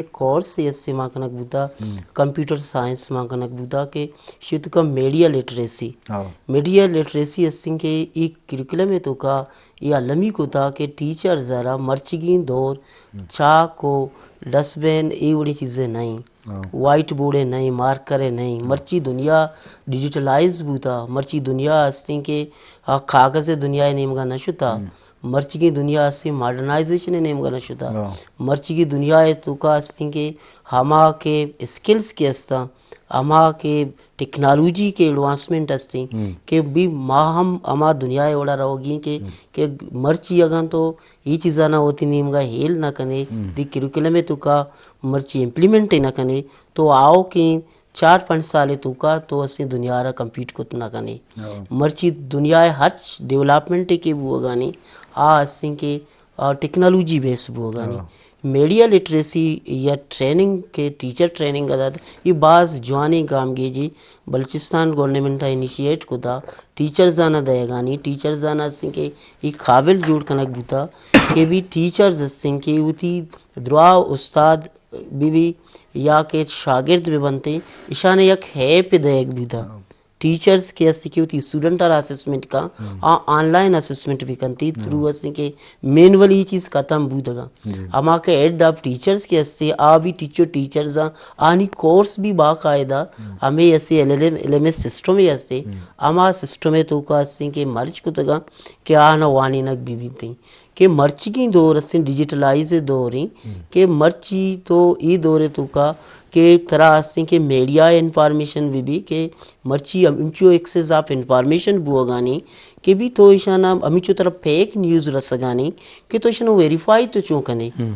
کورس ء استیں ما کنگ بوتا، ہم۔ کمپیوٹر سائنس ما کنگ بوتا کہ شی توکا میڈیا لٹریسی۔ ہاں۔ میڈیا لٹریسی استیں کہ ای کریکولم ء توکا ای المی کتا کہ ٹیچرز را مرچگیں دور ہم۔ چاک و ڈسٹ بن ای وڑی چیزیں نہیں۔ ہاں۔ وائٹ بورڈ ء نہیں، مارکر ء نہیں۔ ہاں۔ مرچی دنیا ڈیجیٹلائز بوتا، مرچی دنیا استیں کہ آ کاغذ ء دنیا ء نیمگا نہ شتا۔ ہم۔ مرچیگیں دنیا استیں ماڈرنائزیشن ء نیمگا نہ شتا۔ ہاں۔ مرچیگیں دنیا ء توکا استیں کہ ہما کہ اسکلز کہ استاں، ہما کہ ٹیکنالوجی کہ ایڈوانسمنٹ استیں ہم۔ کہ بھی ما ہم ہما دنیا ء وڑا روگی کہ، ہم۔ کہ مرچی اگاں تو ای چیزانا وتی نیمگا ہیل نہ کنے، ہم۔ دی کریکولم ء توکا مرچی امپلیمنٹ نہ کنے، تو آؤکیں چار پنچ سال ء توکا تو استیں دنیا را کمپیٹ کت نہ کنے۔ ہاں۔ مرچی دنیا ء ہرچ ڈیولپمنٹ کہ بوگانی، آ استیں کہ، آ، ٹیکنالوجی بیس بوگانی۔ ہاں۔ میڈیا لٹریسی یا ٹریننگ کہ ٹیچر ٹریننگ ء دات، یہ باز جوانیں گامگیجے بلوچستان گورنمنٹ ء انیشیٹ کتا، ٹیچرز آنا دئیگانی، ٹیچرز آنا استیں کہ یہ قابل جوڑ کنگ بوتا کہ بھی ٹیچرز استیں کہ وتی درا استاد بہ بی یا کہ شاگرد بہ بنت، ایشان یک ہیپ دئیگ بوتا۔ ہاں۔ ٹیچرز کہ استی کہ وتی اسٹوڈنٹ آرا اسسمنٹ کا، ہم۔ آ آن لائن اسسمنٹ بھی کنتی، ہم۔ تھرو استی کہ مینولی چیز ختم بودگا۔ جی۔ اما کہ ہیڈ آف ٹیچرز کہ استی، آ بھی ٹیچر، ٹیچرز آ، آنی کورس بھی باقاعدہ، ہم۔ ہمیں استی ایل ایل ایم، ایل ایم ایس سسٹم ہی استی، ہم۔ اما سسٹم ہے تو کا استی کہ مرچ کتگا کہ آنا وانینگ بھی بیتی۔ کہ مرچیگیں دور استیں ڈیجیٹلائز دوریں، ہم۔ کہ مرچی تو ای دور توکا کہ ترا استیں کہ میڈیا انفارمیشن بہ بی کہ مرچی ہم-، ہمچو ایکسس آف انفارمیشن بوگانی کہ بھی تو ایشانا ہمچو ترا فیک نیوز رسگانی کہ تو ایشانا ویریفائی تو چون کنے۔ ہم۔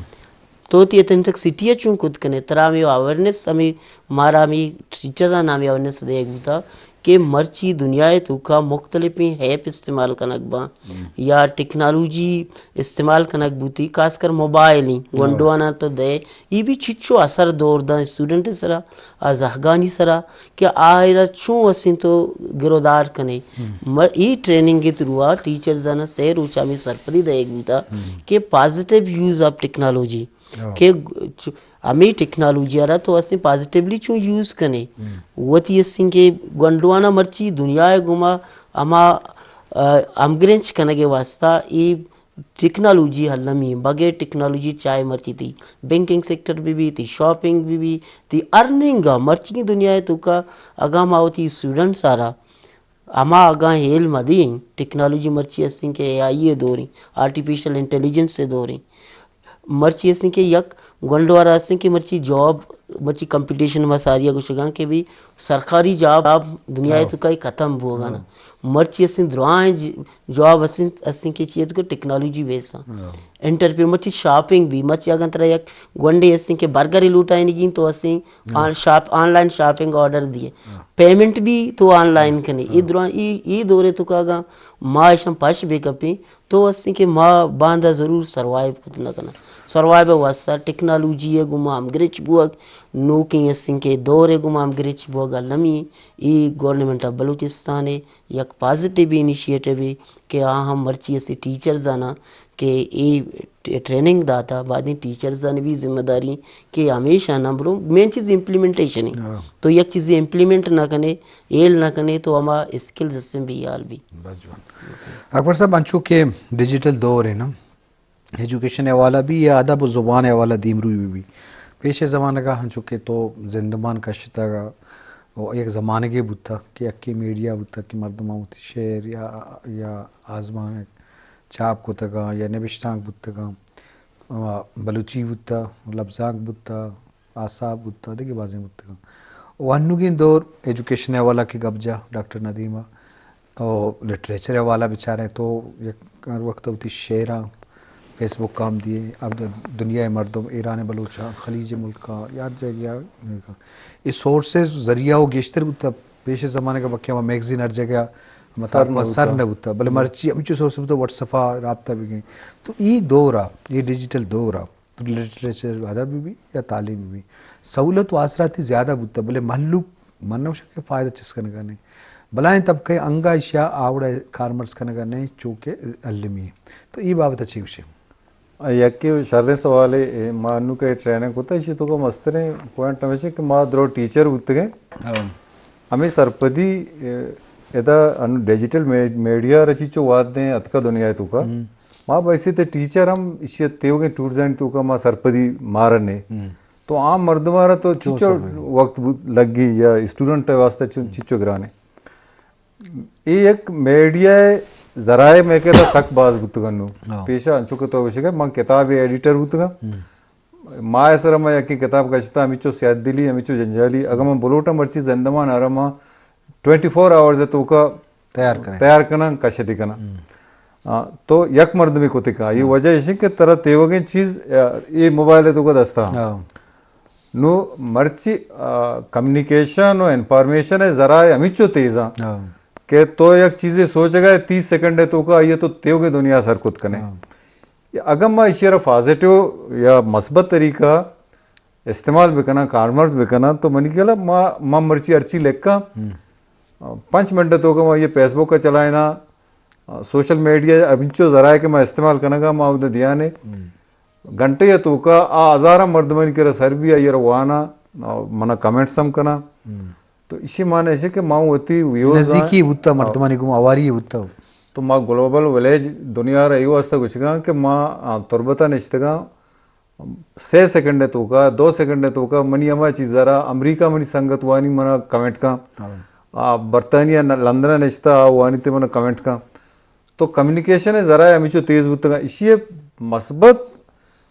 تو تی اتھنٹکسٹی ء چون کت کنے، ترا ہمیں اویئرنیس، ہمیں مارا ہمیں ٹیچر آن ہمیں اویئرنیس دیگ بوتا کہ مرچی دنیا ء توکا مختلفیں ایپ استعمال کنگ باں، ہم۔ یا ٹیکنالوجی استعمال کنگ بوتی، خاص کر موبائل ہی، ہاں۔ گونڈوانا تو دے، یہ بھی چچو اثر دور داں اسٹوڈنٹ سرا، آ زہگانی سرا کہ آئرا چون اسیں تو گرودار کنے۔ ہم۔ مر-، ای ٹریننگ کے تھرو آ ٹیچرز آنا سے روچا میں سرپدی دیگ بوتا ہم۔ کہ پازیٹیو یوز آف ٹیکنالوجی ہاں۔ کہ چ-، ہمیں ٹیکنالوجی آ را تو اسیں پازیٹیولی چون یوز کنے۔ ہم۔ وتی اسیں کہ گونڈوانا مرچی دنیا ء گوما ہما، آ، ہمگرنچ کنگ ء واسطہ ای ٹیکنالوجی المی، بغیر ٹیکنالوجی چاہے مرچی تی بینکنگ سیکٹر بہ بی، تی شاپنگ بہ بی، تی ارننگ آ مرچی دنیا ء توکا اگاں ما وتی اسٹوڈنٹس آ را ہما اگاں ہیل مدیں، ٹیکنالوجی مرچی استیں کہ اے آئی ء دوریں، آرٹیفیشل انٹیلیجنس ء دوریں۔ مرچی استیں کہ یک گونڈوارا استیں کہ مرچی جاب، مرچی کمپٹیشن ما ساری ء گوشگاں کہ بھی سرکاری جاب، جاب دنیا ء ہاں۔ توکا ختم بوگا نا۔ ہاں۔ مرچی استیں درائیں ج-، جاب استیں، استیں کہ چیئے تو کہ ٹیکنالوجی بیسا۔ ہاں۔ انٹرپرینور مرچی شاپنگ بھی، مرچی اگاں ترا یک گونڈے استیں کہ برگر لوٹائینگی تو استیں ہاں۔ آن شاپ، آن لائن شاپنگ آرڈر دیے۔ ہاں۔ پیمنٹ بھی تو آن لائن ہاں۔ کنے۔ اے ہاں۔ درائیں، اے، اے دورے توکا اگاں ما ایشاں پش بہ کپیں، تو استیں کہ ما باندا ضرور سروائیو کت نہ کناں۔ سروائیو ء واسطہ ٹیکنالوجی ء گوما ہمگرنچ بوگ، نوکیں استیں کہ دور ء گوما ہمگرنچ بوگ المی، اے گورنمنٹ آف بلوچستان ء یک پازیٹیو انیشیٹو ء کہ آ ہم مرچی اسے ٹیچرز آناں کہ اے ٹ-، ٹریننگ داتا، بعدیں ٹیچرز آنی بھی ذمہ داری کہ ہمیشہ نہ برو، مین چیز امپلیمنٹیشن ہے۔ ہاں۔ تو یک چیزی امپلیمنٹ نہ کنے، ہیل نہ کنے تو ہما اسکلز استیں بھی حال بھی۔ بس جوان۔ اکبر صاحب، انچو کہ ڈیجیٹل دور ہے نا، ایجوکیشن حوالہ بھی یا ادب و زبان حوالہ دیمروی بھی، بھی پیش زمانگا ہنچو کہ تو زندمان کشتگا و یک زمانگے بوتا کہ یکے میڈیا بوتا کہ مردماں وتی شعر یا، یا آزمانک چاپ کتگاں یا نبشتانک بوتگاں، آ، بلوچی بوتا، لبزانک بوتا، آساپ بوتا، دگہ بازیں بوتگاں۔ و انوگیں دور ایجوکیشن حوالہ کہ گپ جا ڈاکٹر ندیم ء، او لٹریچر حوالہ بچارے تو یک ہر وقت وتی شعراں فیس بک ہم دیے، اب دنیا ء مردم، ایران ء بلوچاں، خلیج ملکاں، یا ہر جگہ اے سورسز ذریعہ و گیشتر بوتا۔ پیش زمانگ ء بکیا میگزین ہر جگہ مطابق سر نہ سر بوتا۔ نہ بوتا، بلے ہم۔ مرچی ہمچو سورس بوتا، واٹس ایپ ء رابطہ بگیں۔ تو ای دور ء، ای ڈیجیٹل دور ء تو لٹریچر ادب بہ بی یا تعلیم بہ بی، سہولت و آسراتی زیادہ بوتا، بلے مہلوک من نہ گوشاں کہ فائدہ چست کنگا نہ انت۔ بلاہیں طبقہ انگا اشیا آ وڑا کارمرز کنگا نہ انت، چو کہ المی انت۔ تو اے بابت چی گوشے؟ یکے شریں سوالے، اے ما انوں کہ ٹریننگ کتا، ایشی توکا مستریں پوائنٹ ہمیش انت کہ ما درو ٹیچر بوتگیں۔ ہاں۔ ہمے سرپدی، اے، ادا انوں ڈیجیٹل می-، میڈیا را چیچو واد دیں اتکا دنیا توکا۔ ہم۔ ما بحیثیت ٹیچر ہم ایشی تیوگیں ٹورز اینڈ توکا ما سرپدی مارنے۔ ہم۔ تو عام مردم را تو چیچو سرپدی۔ وقت بو-، لگی یا اسٹوڈنٹ واسطہ چو-، ہم۔ چیچو گرانے۔ اے یک میڈیا ءِ ذرائع مئے کرا سک باز بوتگ انوں۔ ہاں۔ پیشا انچو کہ تو گوشگ ئے، من کتاب ءِ ایڈیٹر بوتگاں۔ ہم۔ ماہ ءِ سرا من یکیں کتاب کشتا، ہمیچو سیاد دلی، ہمیچو جنجالی۔ اگاں من بلوٹاں مرچی زندمان ءَ را من ٹوئنٹی فور آورز ءِ توکا تیار کناں۔ تیار کناں، کشت کناں۔ ہم۔ آ، تو یک مردمے کت کن۔ آئی ہاں۔ وجہ ایش کہ ترا تیوگیں چیز، آ، اے موبائل ءِ توکا دستا۔ ہاں۔ نوں مرچی، آ، کمیونیکیشن و انفارمیشن ءِ ذرائع ہمیچو تیز آں۔ ہاں۔ کہ تو یک چیزے سوچگ ئے، تیس سیکنڈ ءِ توکا آئی ءَ تو تیوگیں دنیا سر کت کنے۔ ہاں۔ اگاں ما ایشی را پازیٹیو یا مثبت طریقہ استعمال بکناں، کارمرز بکناں، تو منی خیال ءَ ما، ما مرچی ہرچی لکھاں، ہم۔ پنچ منٹ ءِ توکا ما یہ فیس بک ءَ چلائیناں، سوشل میڈیا ءَ ہمینچو ذرائع کہ ما استعمال کنگا، ما اودا دیانے۔ ہم۔ گھنٹے ءِ توکا آ ہزاراں مردمانی کرا سر بی، آئی ءَ را واناں، آ، منا کمنٹس ہم کناں۔ ہم۔ تو ایشی معنی ایش کہ ما وتی ویوز نزیکی بوتا، ہاں۔ مردمانی گوما ہواری بوتا۔ تو ما گلوبل ویلیج دنیا را اے واسطہ گوشگاں کہ ما، آ، تربت ءَ نشتگاں، سے سیکنڈ ءِ توکا، دو سیکنڈ ءِ توکا منی ہما چیز ءَ را امریکہ منی سنگت وانی، منا کمنٹ کن۔ ہاں۔ آ، برطانیہ ن-، لندن ءَ نشتہ، آ وانیت منا کمنٹ کن۔ تو کمیونیکیشن ءِ ذرائع ہمیچو تیز بوتگاں۔ ایشی ءِ مثبت،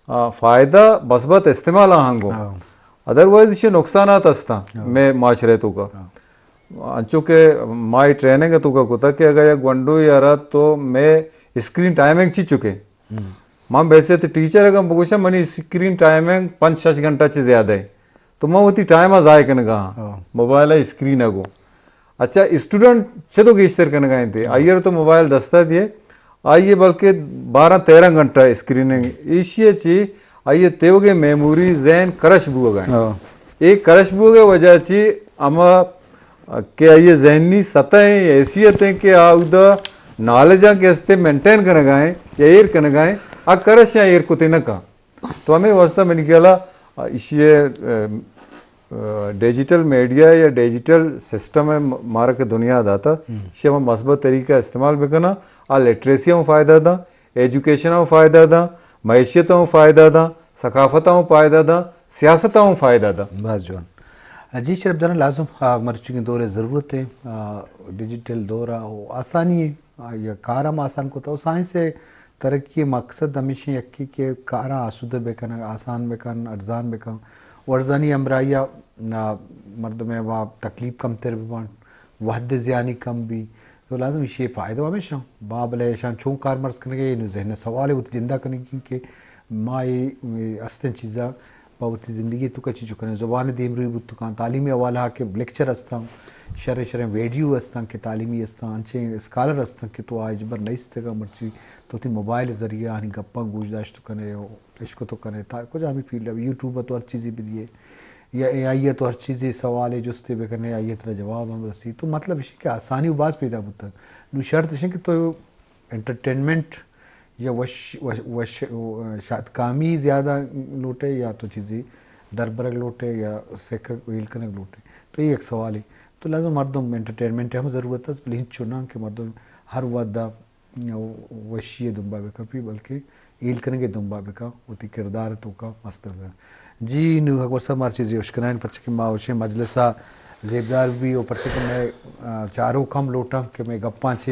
آ، فائدہ، مثبت استعمال آہاں گوں۔ ہاں۔ ادروائز ایشی ءِ نقصانات ہستاں، ہاں۔ مئے معاشرہ ءِ توکا۔ ہاں۔ انچو کہ ما اے ٹریننگ ءِ توکا کتا کہ اگاں یک گونڈوے ءَ را تو مئے اسکرین ٹائمنگ چی چکے؟ ہم۔ من بحیثیت ٹیچر اگاں بگوشاں، منی اسکرین ٹائمنگ پنچ شش گھنٹہ چہ زیادہ ہے۔ تو من وتی ٹائم ءَ ضائع کنگا آں، ہاں۔ موبائل ءِ اسکرین ءَ گوں۔ اچھا، اسٹوڈنٹ چدو گیشتر کنگا انت؟ ہاں۔ آئی ءَ تو موبائل دستا دیے، آئی ءَ بلکہ بارہ تیرہ گھنٹہ اسکریننگ، ایشی ءَ چی آئی ءِ تیوگیں میموری، ذہن کرش بوگا انت۔ ہاں۔ اے کرش بوگ ءِ وجہ چی ہما کہ آئی ءِ ذہنی سطح ہیں، حیثیت ہیں کہ آ اودا نالجاں کہ استے مینٹین کنگا ہیں یا ایر کنگا ہیں، آ کرش یا ایر کتے نہ کن۔ تو ہمے واسطہ منی خیال ءَ ایشی ءِ، ام، ڈیجیٹل میڈیا یا ڈیجیٹل سسٹم ءَ مارا کہ دنیا داتا، ہم۔ ایشی ءَ ہم مثبت طریقہ استعمال بکناں، آ لٹریسی ہم فائدہ داں، ایجوکیشن ہم فائدہ داں، معیشت ہم فائدہ داں، ثقافت ہم فائدہ داں، سیاست ہم فائدہ داں۔ باز جوان۔ جی شرف جان، لازم، آ، مرچیگیں دور ءِ ضرورت ہے، آ، ڈیجیٹل دور ءَ آسانی ہے۔ آئی ءَ کار ہم آسان کت ءُ سائنس ءِ ترقی ءِ مقصد ہمیش ایں یکے کہ کاراں آسودہ بہ کن، آسان بہ کن، ارزان بہ کن، ارزانی ہمراہی ءَ، آ، مردم ءِ وا تکلیف کمتر بہ بنت، وھد ءِ زیانی کم بی۔ تو لازم ایشی ءِ فائدہ ہمیش ایں۔ ما بلے ایشاں چون کارمرز کنگ ءَ ایں، نوں ذہن ءِ سوال ءَ وتی جند ءَ کنگی کہ ما اے، اے استیں چیزاں پہ وتی زندگی ءِ توکا چی چو کنیں؟ زبان ءِ دیمروی بوت کنت، تعلیمی حوالہ ءَ کہ لیکچر استاں، شریں شریں ویڈیو استاں کہ تعلیمی استاں، انچیں اسکالر استاں کہ تو آ ہچبر نیستگاں، مرچی تو وتی موبائل ءِ ذریعہ آنی گپاں گوش داشت کنئے، اشکتو کنئے، تا کجامی فیلڈ ءَ، یوٹیوب ءَ تو ہر چیزے بدیئے، یا اے آئی ءَ تو ہر چیزے سوالے جستے بکنئے، آئی ءَ ترا جواب ہم رسی۔ تو مطلب ایش کہ آسانی باز پیدا بوتگ۔ نوں شرط ایش کہ تو انٹرٹینمنٹ یا وش، وش، وش، شادکامی زیادہ لوٹے یا تو چیزی دربرگ لوٹے یا سکگ ہیل کنگ لوٹے۔ تو اے یک سوالے۔ تو لازم مردم انٹرٹینمنٹ ہم ضرورت است، بلے انچو نہ کہ مردم ہر وھد ءَ وشی ءِ دمبا بکپی، بلکہ ہیل کنگ ءِ دمبا بکن، وتی کردار ءِ توکا مستر بکن۔ جی، نوں اکبر صاحب مارا چیزے اشکنائیں، پرچہ کہ ما وشیں مجلس ءَ زیبدار بی و پرچہ کہ مئے، آ، چاروک ہم لوٹاں کہ مئے گپاں چہ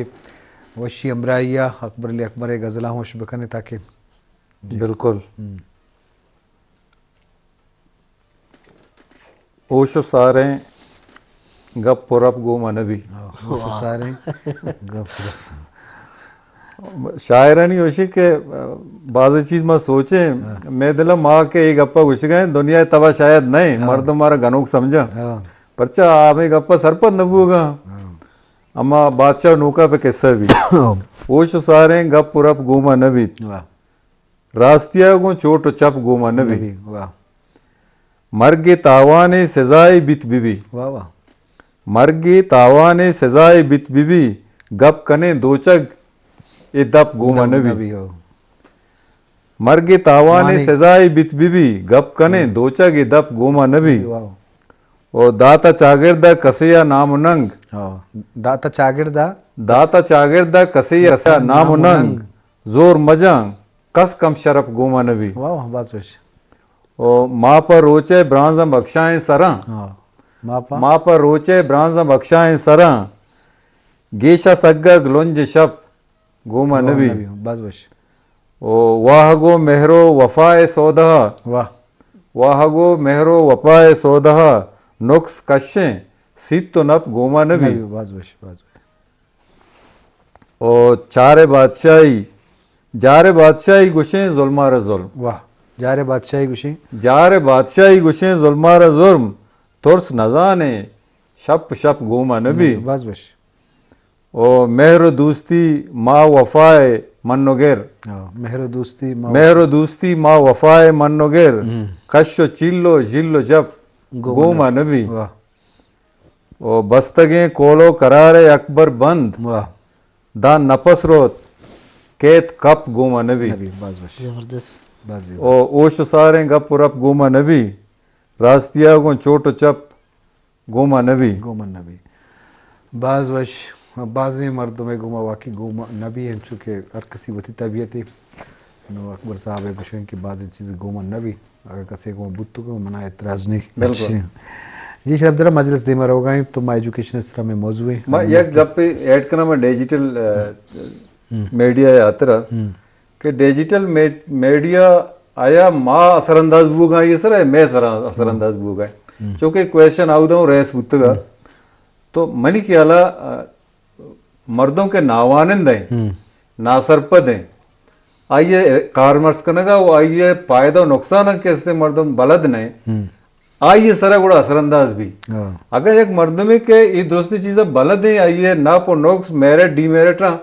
وشی ہمراہی ءَ اکبر علی اکبر ءِ غزلاں ہوش بکنیں تاکہ۔ جی۔ بالکل۔ ہم۔ ہوش و ساریں گپ و رپ گوما نبی۔ ہاں، ہوش و ساریں گپ و رپ۔ شاعرانی ہوشی کہ، آ، بعض چیز ما سوچیں، ہاں۔ مئے دل ما کہ اے گپا گوشگا ہیں، دنیا تبا شاید نہیں، ہاں۔ مردم مارا گنوک سمجھا۔ ہاں۔ پرچہ ہمیں گپا سرپد نہ بوگا۔ ہاں۔ اما بادشاہ نوکا پہ قصہ بی۔ ہاں۔ ہوش و ساریں گپ و رپ گوما نبی۔ واہ۔ راستی ءَ گوں چوٹ و چپ گوما نہ بی۔ نہ بی، واہ۔ مرگ ءِ تاوان ءِ سزائے بیت بہ بی۔ واہ، واہ۔ مرگ ءِ تاوان ءِ سزائے بیت بہ بی، گپ کنیں دوچگ ءِ دپ گوما نہ بی۔ نہ بی، ہو۔ مرگ تاوان سزائے بیت بہ بی، گپ کنیں دوچگ ءِ دپ گوما نہ بی۔ او داتا چاگرد ءَ کسے ءَ نام و ننگ۔ داتا چاگرد ءَ داتا چاگرد ءَ کسے ءَ نام و ننگ۔ زور مجاں، کس کم شرپ گوما نہ بی۔ واہ، واہ، باز وش۔ او ما پہ روچ ءِ برانزاں بکشائیں سراں۔ ما پہ ما پہ روچ ءِ برانزاں بکشائیں سراں۔ گیشا سگگ لنج شپ گوما نہ بی۔ باز وش۔ او واہگو مہر و وفا ءِ سودہ۔ واہ۔ واہگو مہر و وفا ءِ سودہ۔ نقص کشیں سیت و نپ گوما نہ بی۔ باز وش، باز وش۔ او چار بادشاہی، جار بادشاہی گوشیں ظلمارا ظلم۔ واہ، جار بادشاہی گوشیں۔ جار بادشاہی گوشیں ظلمارا ظلم، ترس نزانیں شپ شپ گوما نہ بی۔ باز وش۔ او مہر و دوستی ما وفا ءِ من و گر۔ مہر و دوستی ما مہر و دوستی ما وفا ءِ من و گر۔ کش و چیل و ژیل و جپ گوما نہ بی۔ واہ۔ او بستگیں کول و قرار ءِ اکبر بند۔ واہ۔ داں نپس روت کیت کپ گوما نہ بی۔ نہ بی، باز وش۔ زبردست۔ باز زیبا۔ او اوش و ساریں گپ و رپ گوما نہ بی۔ راستی ءَ گوں چوٹ و چپ گوما نہ بی۔ گوما نہ بی۔ باز وش۔ بازیں مردم ءِ گوما واقعی گوما نہ بی، انچو کہ ہر کسی وتی طبیعت ءِ۔ نو اکبر صاحب ءَ گوشیں کہ بازیں چیز گوما نہ بی۔ اگر کسے گوما بوت تو منا اعتراض نہیں۔ بالکل۔ جی شرف دارا، مجلس دیما روگا ایں تو ما ایجوکیشن ءِ سرا میں موضوع ہے۔ ما یک گپ ایڈ کناں، میں ڈیجیٹل، آ، میڈیا ءِ ہاترا کہ ڈیجیٹل می-، میڈیا آیا ما اثر انداز بوگا ایں، یہ سر میں سر اثر انداز بوگا ایں۔ چونکہ کویشچن آودا ریس بوتگا۔ تو منی خیالا، آ، مردم کہ ناوانند ایں، ناسرپد ایں، آئی ءِ کارمرز کنگا و آئی ءِ فائدہ و نقصان کہ استیں مردم بلد نہ ایں، آئی ءِ سرا گڑا اثر انداز بی۔ اگاں یک مردمے کہ اے درستیں چیزاں بلد ایں، آئی ءِ نپ و نقص، میرٹ، ڈی میرٹاں،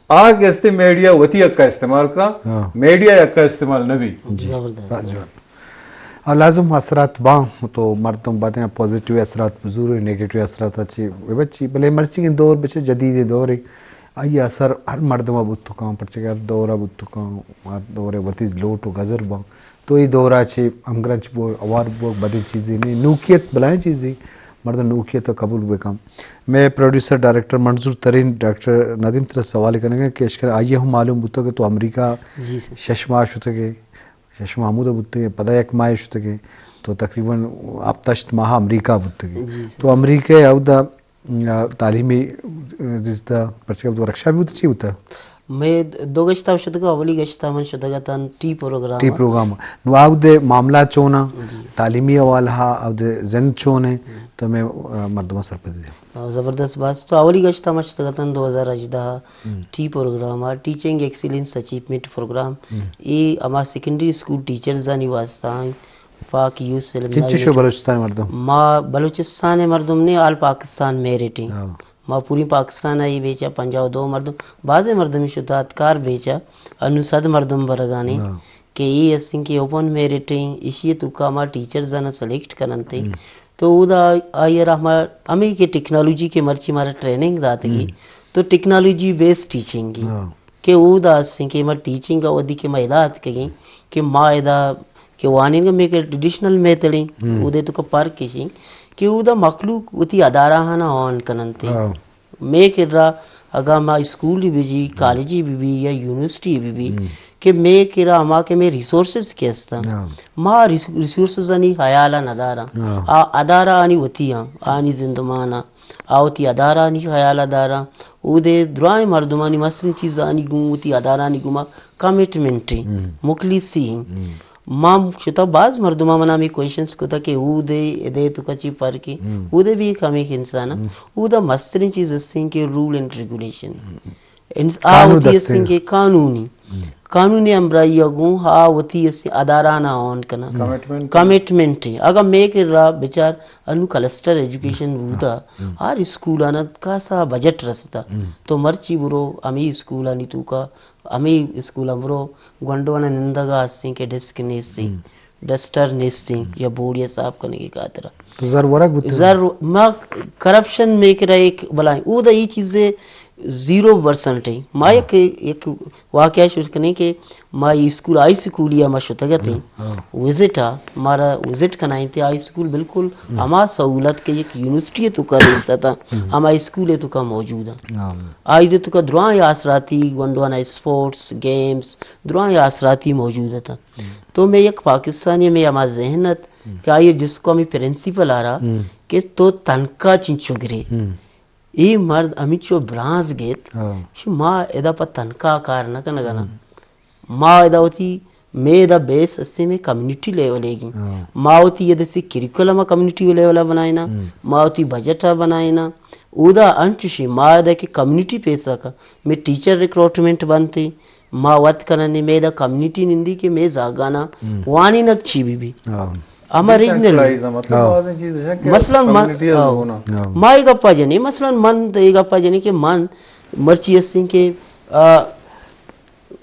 آ کہ استیں میڈیا وتی حقا استعمال کن، میڈیا حقا استعمال نہ بی۔ زبردست۔ اور لازم اثرات باں تو مردم بدیں، پازیٹیو اثرات بزور، نیگیٹیو اثرات اچھی بچی، بلے مرچی دور بچے جدید دور ہے، آئی اثر ہر مردم بوت کاں، پرچہ کہ ہر دور بوت کاں، ہر دور وتی لوٹ و گزر باں۔ تو یہ دورا چے ہمگرنچ بو، اوار بو، بدیں چیزیں نہیں، نوکیت بلائیں چیزیں، مردم نوکیت قبول بکن۔ میں پروڈیوسر ڈائریکٹر منظور ترین ڈاکٹر ندیم ترا سوال کنگا کہ اشکر آئیے ہم معلوم بوتا کہ تو امریکہ جی سر۔ شش ماہ شتگے، شش ماہ ہمودا بوتگے، پدا یک ماہ شتگے، تو تقریباً ہپت ہشت ماہ امریکہ بوتگے۔ جی سر۔ تو امریکہ اودا، آ، تعلیمی، آ، رشتہ، پرچہ تو ورکشاپ بوتا، چی بوتا؟ میں دو گشتا شتگا، اولی گشتا من شتگا تن ٹی پروگرام۔ ٹی پروگرام۔ نو آودے معاملہ چونا، جی۔ تعلیمی حوالہ ہا، آودے زند چونے، تو میں، آ، مردمہ سرپدی دے۔ آ، زبردست بات۔ تو اولی گشتا ما شتگتن دو ہزار ہژدہ ٹی پروگرام آ، ٹیچنگ ایکسیلنس اچیومنٹ پروگرام۔ اے ہما سیکنڈری اسکول ٹیچرز آنی واسطہ آں، پاک یوتھ سیمینار چنچو شو بلوچستان مردم؟ ما بلوچستان مردم نے، آل پاکستان میرٹ ہیں۔ ما پوری پاکستان آئی بیچا پنجاہ و دو مردم، بازیں مردمی شتاتکار بیچا، انو صد مردم برگانے۔ کہ اے استیں کہ اوپن میرٹ ہیں، اشی توکا ما ٹیچرز آنا سلیکٹ کننتے۔ تو اودا آئی را ہما ہمیں کہ ٹیکنالوجی کے مرچی مارا ٹریننگ داتگی، تو ٹیکنالوجی بیس ٹیچنگ ہی۔ کہ اودا استیں کہ ما ٹیچنگ ودی کہ ما ادا اتکگیں کہ ما ادا کہ وانینگ میں کہ ٹریڈیشنل میتھڈ ہیں، اودے توکا پرک اشیں کہ اودا مخلوق وتی ادارہ آنا آن کننتے۔ مے کرا اگاں ما اسکول بہ جی، کالجی بہ بی یا یونیورسٹی بہ بی، کہ مے کرا ہما کہ مے ریسورسز کہ استاں، ما ریس-، ریسورسز آنی خیال ء نہ داراں۔ آ ادارہ آنی وتی آں، آنی زندمان آں، آ وتی ادارہ آنی خیال ء داراں۔ اودے درائیں مردمانی مستریں چیزانی گوں وتی ادارہ آنی گوما کمٹمنٹ ایں، مخلصی ایں۔ ما شتا باز مردماں منا ہمے کوئسچنز کتا کہ اودے ادے توکا چی فرق ایں؟ اودے بھی ایک ہمے انسان ایں۔ اودا مستریں چیز استیں کہ رول اینڈ ریگولیشن۔ انس-، آ وتی استیں کہ قانونی، قانونی ہمراہی ء گوں آ وتی استیں ادارہ نا آن کنا۔ کمٹمنٹ۔ کمٹمنٹ ایں۔ اگاں مے کرا بچار انو کلسٹر ایجوکیشن بوتا، ہر اسکول آنا کاسا بجٹ رستا، تو مرچی برو ہمے اسکول آنی توکا ہمے اسکول ء برو گونڈوانا نندگ ء ہستیں کہ ڈیسک نیستیں، ڈسٹر نیستیں یا بورڈ ء صاف کنگ ء خاطر ء۔ تو زر ورگ بوتگ؟ زر ما کرپشن میکر ء ایک بلائیں۔ اودا ای چیزے زیرو پرسنٹ ایں۔ ما ہاں۔ یک، یک واقعہ شروع کنیں کہ ما اے اسکول، ہائی اسکول یا ما شتگ اتیں۔ ہاں۔ وزٹ آ، مارا وزٹ کنائیں تے ہائی اسکول بالکل ہم۔ ہما سہولت کہ یک یونیورسٹی تو کا دیستا تھا، ہم۔ ہما اسکول تو کا موجود ہے۔ ہاں۔ آئی دے تو کا درائیں آسراتی، گونڈوانا اسپورٹس، گیمز، درائیں آسراتی موجود ہے تھا۔ ہم۔ تو میں یک پاکستانی میں ہما ذہن ات ہم۔ کہ آئی جس کو ہمیں پرنسپل آ رہا ہم۔ کہ تو تنخواہ چنچو گرے۔ ہم۔ اے مرد ہمینچو برانز گیت، ہاں۔ کہ ما ادا پہ تنخواہ کار نہ کنگ ءَ نہ۔ ہم۔ ما ادا وتی، مئے ادا بیس اسے مئے کمیونٹی لیول ءَ گی۔ ہاں۔ ما وتی ادا سے کریکولم کمیونٹی لیول ءَ بنائینا، ہم۔ ما وتی بجٹ ءَ بنائینا۔ اودا انچوشی ما ادا کہ کمیونٹی پیسہ کا، مئے ٹیچر ریکروٹمنٹ بنتے، ما وت کنن، مئے ادا کمیونٹی نندی کہ مئے زاگانا ہم۔ وانینگ چی بی بی۔ ہاں۔ ہما ریجنل ڈیسینٹرلائز ہے، مطلب ہاں۔ بازیں چیز ہے کہ مثلاً من، کمیونٹی ہاں۔ ہاں۔ ما اے گپا جنیں، مثلاً من اے گپا جنیں کہ من مرچی ہستیں کہ، آ،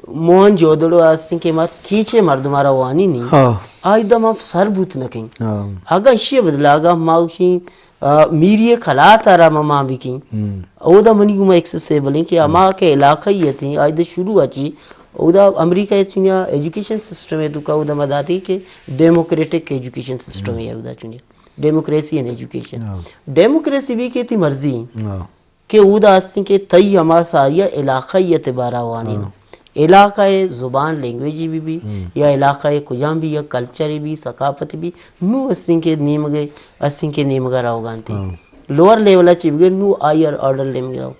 موہن جودڑو ہستیں کہ مر کیچے مردم آرا وانی نہیں۔ ہاں۔ آئی دا ما سر بوت نہ کہیں۔ ہاں۔ اگا اشی بدلا اگا ما اشی آ، میری ءِ کلات ءَ را ما مان بکیں۔ ہم۔ اودا منی گوما ایکسیسیبل ایں کہ ہما کہ علاقہ ای اتیں، آئی دے شروع اچی، اودا امریکہ ءَ چونیا ایجوکیشن سسٹم ءَ تو کا اودا ما داتی کہ ڈیموکریٹک ایجوکیشن سسٹم ہم۔ ءَ اودا چونیا۔ ڈیموکریسی ان ایجوکیشن۔ ہاں۔ ڈیموکریسی بھی کہ تی مرضی ایں۔ ہاں۔ کہ اودا ہستیں کہ تئی ہما ساری علاقہ ای اعتبارا وانین۔ ہاں۔ علاقہ ءِ زبان، لینگویج بی بی، ہم۔ یا علاقہ ءِ کجام بھی، یا کلچر بی، ثقافت بی، نو ہستیں کہ نیمگ ءَ، ہستیں کہ نیمگ ءَ روگا انت۔ ہاں۔ لوئر لیول ءَ چی بگر نو ہائر آرڈر نیمگ ءَ رو۔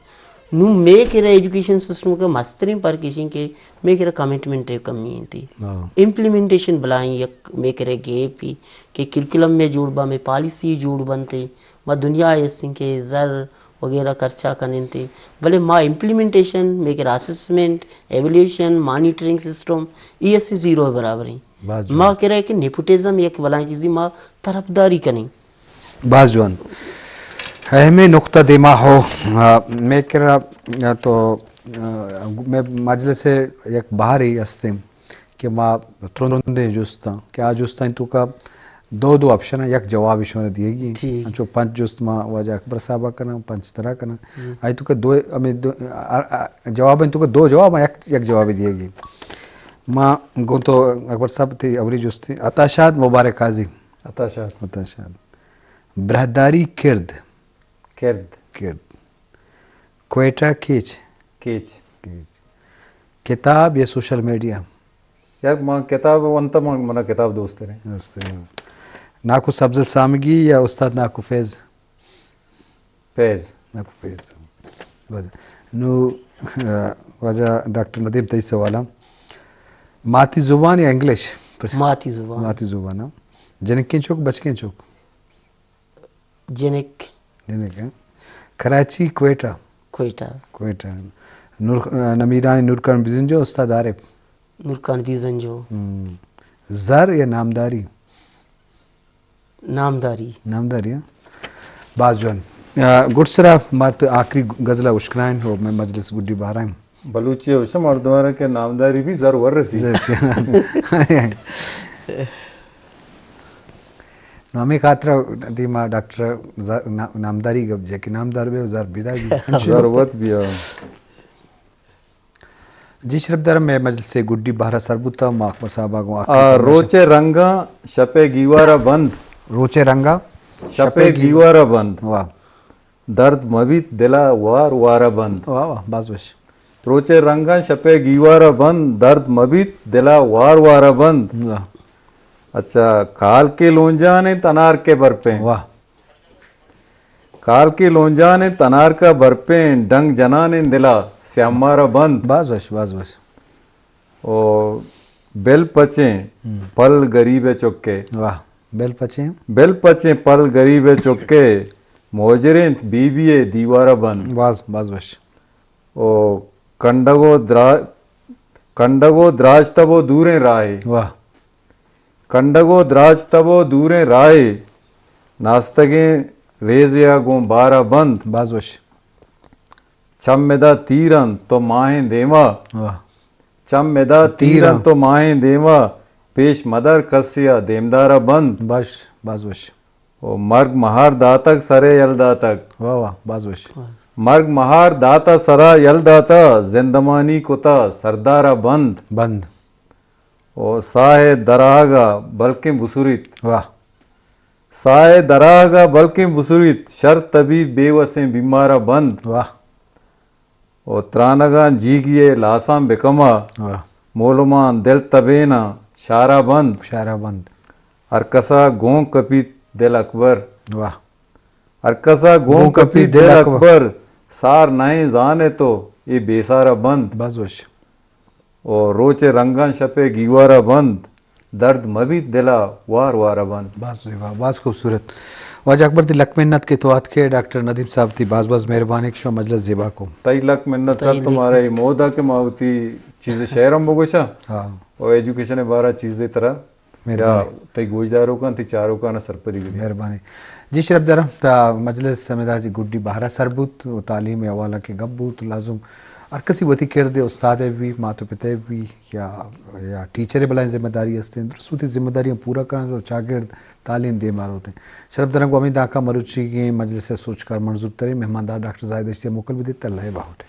نو مئے کرا ایجوکیشن سسٹم کا مستریں فرق ایشیں کہ مئے کرا کمٹمنٹ ءِ کمی انت۔ ہاں۔ امپلیمنٹیشن بلاہیں یک مئے کرا گیپ ای کہ کریکولم مئے جوڑ با، مئے پالیسی جوڑ بنتے، ما دنیا ءَ ہستیں کہ زر وغیرہ خرچہ کننتے، بلے ما امپلیمنٹیشن، مئے کرا اسسمنٹ، ایویلیوشن، مانیٹرنگ سسٹم، ای ایس سی زیرو برابر ایں۔ باز ما جوان۔ کرا کہ نیپوٹزم یک بلاہیں چیزی ما طرفداری کنیں۔ باز جوان۔ اہمیں نقطہ دیما ہو، آ، مئے کرا، آ، تو، آ، مئے مجلس ءِ یک بہرے ہستیں۔ کہ ما ترندیں جستاں کہ آ جستاں توکا دو دو آپشن ایں، یک جواب شما دیگی۔ ٹھیک۔ انچو پنچ جست ما واجہ اکبر صاحب ءَ کناں، پنچ ترا کناں۔ جی۔ آئی توکا دو، ہمیں دو، آ، آ، جواب ایں توکا دو جواب، یک، یک جواب دیگی۔ ما گوں تو اکبر صاحب تئی اولی جست ایں۔ عطا شاد مبارک قاضی۔ عطا شاد۔ عطا شاد۔ براہداری کرد۔ کرد۔ کرد۔ کوئٹہ کیچ۔ کیچ۔ کیچ۔ کتاب یا سوشل میڈیا؟ یک ما کتاب ونتا، ما، منا کتاب دوست رہے۔ دوست رہے۔ ناکو سبزل سامگی یا استاد ناکو فیض؟ فیض۔ ناکو فیض۔ بس۔ نو، آ، واجہ ڈاکٹر ندیم تئی سوالا۔ ماتی زبان یا انگلش؟ ماتی زبان۔ ماتی زبان، ہاں۔ جنکیں چوک، بچکیں چوک؟ جنک۔ جنک، ہاں۔ کراچی، کوئٹہ؟ کوئٹہ۔ کوئٹہ۔ نور، نمیرانی نورخان بزنجو، استاد عارف؟ نورخان بزنجو۔ ہم۔ زر یا نامداری؟ نامداری۔ نامداری، ہاں۔ باز جوان۔ آ، گڈسرا ما تو آخری غزل اشکنائیں ہو، مئے مجلس گڈی بہرائیں۔ بلوچی ءَ گوشاں مردماں کہ نامداری بھی زر ور رسی۔ زر۔ نو ہمے خاطر دیما ڈاکٹر ز-، نا-، نامداری گپ جے کہ نامدار بے زر بیدا بی۔ زر وت بیا۔ جی شرپ دار، مئے مجلس گڈی بہرا سر بوتا، ما اکبر صاحب آگوں آخر آ، روچے رنگاں شپے گیوارا بند۔ روچے رنگاں شپے گیوارا بند۔ واہ۔ درد مبیت دلا وار وارا بند۔ واہ واہ، باز وش۔ روچے رنگاں شپے گیوارا بند، درد مبیت دلا وار وارا بند۔ واہ۔ اچھا، کال کے لونجان انت انار کے برپیں۔ واہ۔ کال کے لونجان انت انار کا برپیں، ڈنگ جنان انت دلا سیامارا بند۔ باز وش، باز وش۔ او بل پچیں ہم۔ پل گریب چکے۔ واہ، بل پچیں۔ بل پچیں پل گریب چکے، موجر انت بی بی ءِ دیوارا بند۔ باز، باز وش۔ او کنڈگ و درا-، کنڈگ و دراج تب و دوریں راہے۔ واہ۔ کنڈگ و دراج تب و دوریں راہے، ناستگیں ریزے ءَ گوں بارا بند۔ باز وش۔ چم ادا تیر انت تو ماہیں دیما۔ واہ۔ چم ادا تیر انت تو ماہیں دیما، پیش مدر کسے ءَ دیمدارا بند۔ باش، باز وش۔ او مرگ مہار داتگ سرے یل داتگ۔ واہ واہ، باز وش۔ مرگ مہار داتا سرا یل داتا، زندمانی کتا سردارا بند۔ بند۔ او ساہ دراہگا بلکیں بسریت۔ واہ۔ ساہ دراہگا بلکیں بسریت، شر طبیب بے وسیں بیمارا بند۔ واہ۔ او ترانگاں جیگی ء لاساں بکما، واہ۔ مولماں دل تبیناں شارا بند۔ شارا بند۔ ہر کسا گوں کپیت دل اکبر۔ واہ۔ ہر کسا گوں گوں کپیت کپیت دل دل اکبر۔ اکبر۔ سار نئیں زانے تو اے بیسارا بند۔ بس وش۔ او روچ رنگاں شپ گیوارا بند۔ درد مبیت دلا وار وارا بند۔ باز زیبا، باز خوبصورت۔ واجہ اکبر، تئی لک منت کہ تو آتکے، ڈاکٹر ندیم صاحب، تئی باز باز مہربانی کہ شما مجلس زیبا کو۔ تئی لک منت تئی سر لک تمہارا اے مودا کہ ما وتی چیز شعر ہم بگوشاں۔ ہاں۔ او ایجوکیشن بارا چیز ترا مہربانی۔ یا تئی گوشداروکاں، تئی چاروکاں سرپدی بدی۔ مہربانی۔ جی شرف دارم، تا مجلس ہمیدا جی گڈی بہرا سر بوت و تعلیم حوالہ کہ گپ بوت، لازم ہر کسی وتی کرد استاد بھی، مات و پتے بھی، یا، یا ٹیچر بلائیں ذمہ داری ہستیں، درست وتی ذمہ داریاں پورا کناں تو چاگرد تعلیم دیما روتیں۔ شرف دارم کو ہمیں داکا مروچی کے مجلس سوچ کار منظور تریں مہماندار ڈاکٹر زاہد اشتی موکل بدیت، اللہ باہوٹ۔